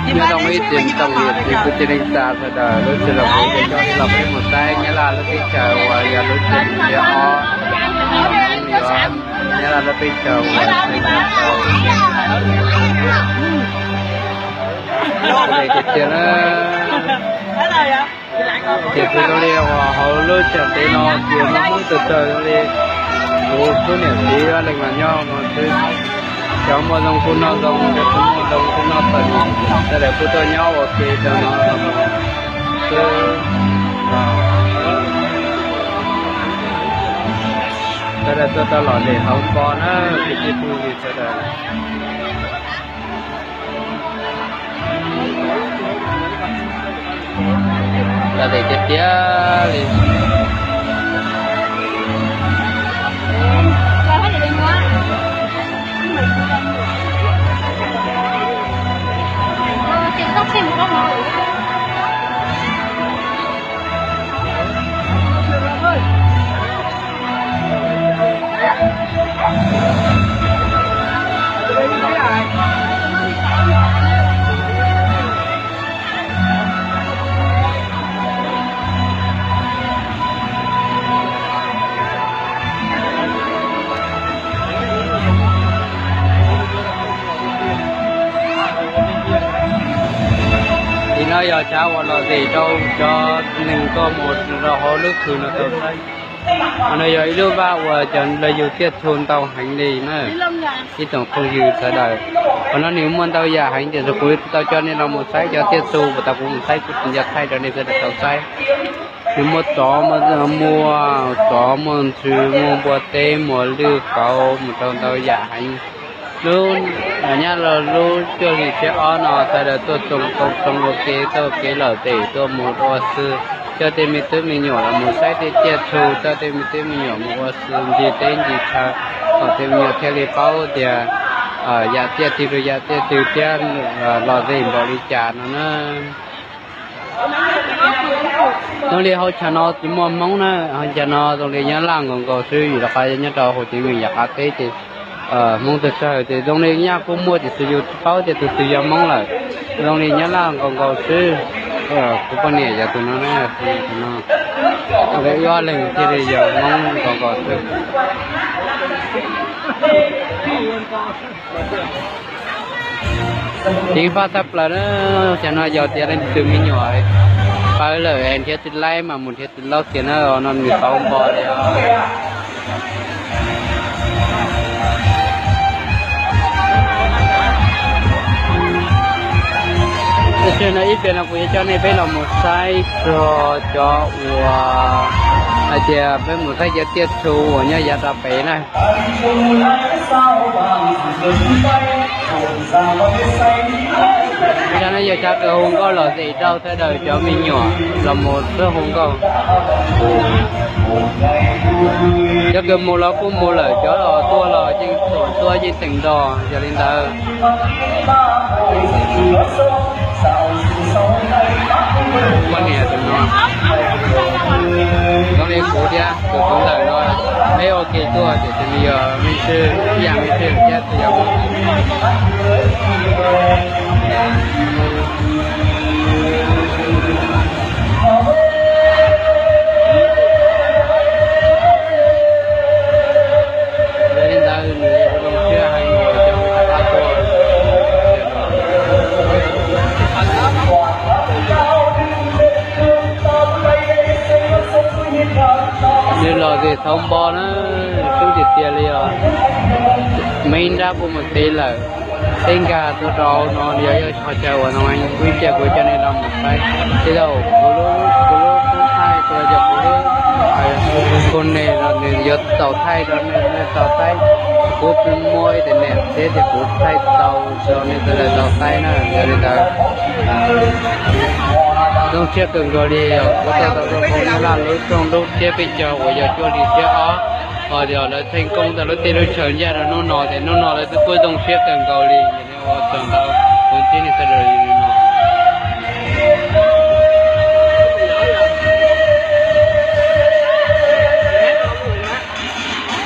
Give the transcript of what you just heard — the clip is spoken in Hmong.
Nyob zoo ib tsoom niam txiv kwv tij neej tsa sawv daws, lub sij hawm no ces coj nej los peb mus saib Nyab Laj lub teb chaws uas yog lub teb chaws thib ob, Nyab Laj lub teb chaws uas tiag tiag na. Ces kuv zoo li uas hauv lub teb chaws no ces muaj Hmoob tag tag zoo li kuv, kuv niam txiv leej mas nyob no xwb. Cov muaj zoo kuj noj zoo, cov tsis muaj zoo kuj noj tawm, sawv daws kuj tuaj nyob ua ke rau no xwb. Sawv daws tuaj tau lom zem hauv npo na, kwv tij phooj ywg sawv daws. Lom zem tiag tiag li. Tim no yog chav uas lom zem rau cov neeg tuaj mus rau hauv lub khw no tau saib. Qhov no yog ib lub vaj uas cov lawv yug tiaj txhu ntau heev li na. Ib tsoom phooj ywg sawv daws, qhov no nws muaj ntau yam heev tiam sis kuv tau coj nej los mus saib cov tiaj txhu uas tau kuv mus saib, kuv tsis nco thaij rau nej sawv daws tau saib. Nws muaj tsov, muaj tsov, muaj ntxhw, muaj npua teb, muaj lwj kauv, mus rau ntau yam heev. Lub, nyab laj lub cuaj hlis tsiab ob no sawv daws tuaj txoos tau txoos ua ke, txoj kev lom zem tuaj mus ua si, coj tej me tub me nyuam los mus saib tej tiaj txhu, coj tej me tub me nyuam mus ua si ncig teb ncig chaw, kom tej me nyuam thiaj li paub tias yam tiaj twg rau yam tiaj twg thiab lom zem npaum li cas no na. Zoo li hauv chav no tsis muaj Hmoob na, hauv chav no zoo li Nyab Laj nkaus nkaus xwb, vim rau qhov nyob rau hauv teb me nyuam yav qab teb ces Hmoob tag tag ces zoo li nyaj kuj muaj tiam sis yus tsis paub tias tus twg yog Hmoob lawm. Zoo li Nyab Laj nkaus nkaus xwb. Kuv poj niam yog tus no na, tus no, ib ob leeg thiaj li yog Hmoob nkaus nkaus xwb. Ceev faj tshaj plaws na, cas no yog tias leej twg me nyuam pawv lawm es nrhiav tsis laib mas mus nrhiav tsis laib kiag na, no nws tau npo li os. Tam sim no ib pliag no kuv yuav coj nej peb los mus saib txog cov uas hais tias peb mus saib cov tiaj txhu uas nyob yav rau pem na. Tam no yog chav kws hu nkauj lom zem rau sawv daws cov me nyuam los mus xwb hu nkauj. Cov kws mus los kuj mus lawm, cov tuaj los yeej tuaj yeej teem nrog, yog li ntawd. Poj niam tus no zoo li kuv thiab, tus kuv ntawm no, peb ua ke tuaj ces tus nws yog me ntsis ib yam me ntsis thiab tus yog Yog li ntawd nws zoo siab heev uas coj peb rov qab tuaj. Nws lom zem txhawv npo na, tub tiag tiag li os. Meej nrab kuj mus tsev lawm. Teb nkag tuaj rau no yog ib qho chaw uas no kuv ib pliag kuv coj nej los mus saib. Tej zaum kuv lub kub thaij, kuv los yog kuv lub phone no nws yuav txaus thaij rau nej tau saib. Kuv muaj ib tug nem thiab ces kuv thaij tau rau nej sawv daws tau saib na, yog li ntawd. Zoo siab kawg nkaus li os, kuv tau tau zoo siab laj lub rooj lub tsiab peb caug uas yog cuaj hli tsiab ob, ho yog lawv theej koob tau lub teb lub chaw ncaj rau hnub no ces hnub no lawv twb kuj zoo siab kawg nkaus li. Ua tsaug ntau, kuv ntsib nej sawv daws li